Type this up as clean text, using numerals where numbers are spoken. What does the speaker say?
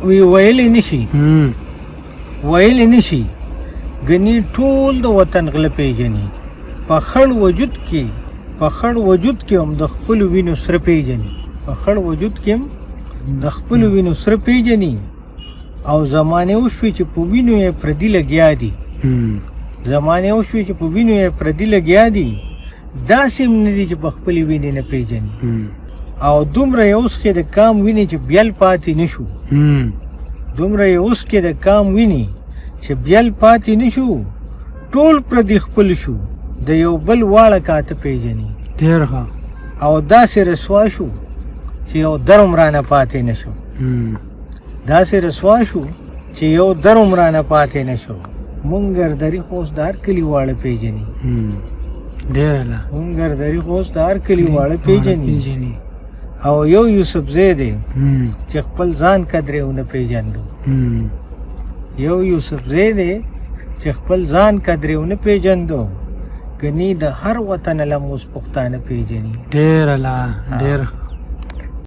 وی ویلی نشي، ویلی نشي، ګني ټول د وطن غله پیژني. په خړ وجود کې، په خړ وجود کې هم د خپل وینو سره پیژني، په خړ وجود کې هم د خپل وینو سره پیژني. او زمانه وشوي چې په وینو یې پردي لګیا دي، زمانه وشوي چې په وینو یې پردي لګیا دي، داسې هم نه دي چې په خپلې وینې نه پیژني. او دومره یې اوس کې د کام وینې چې بیل پاتې نشو، دومره یې اوس کې د کام وینې چې بیل پاتې نشو، ټول پردي خپل شو، د یو بل واړه کاته پیژني. ډېر ښه. او داسې رسوا شو چې یو درم رانه پاتې نشو، داسې رسوا شو چې یو درم رانه پاتې نشو. مونږ ګردري خو اوس د هر کلي واړه پیژني. ډېر لا. مونږ ګردري خو اوس د هر کلي واړه پیژني. پیژني. او یو یوسفزی دی چې خپل ځان قدرې ونه پیژندو، یو یوسفزی دی چې خپل ځان قدرې ونه پیژندو، ګني د هر وطن علم اوس پښتانه پیژني. ډېر لا، ډېر.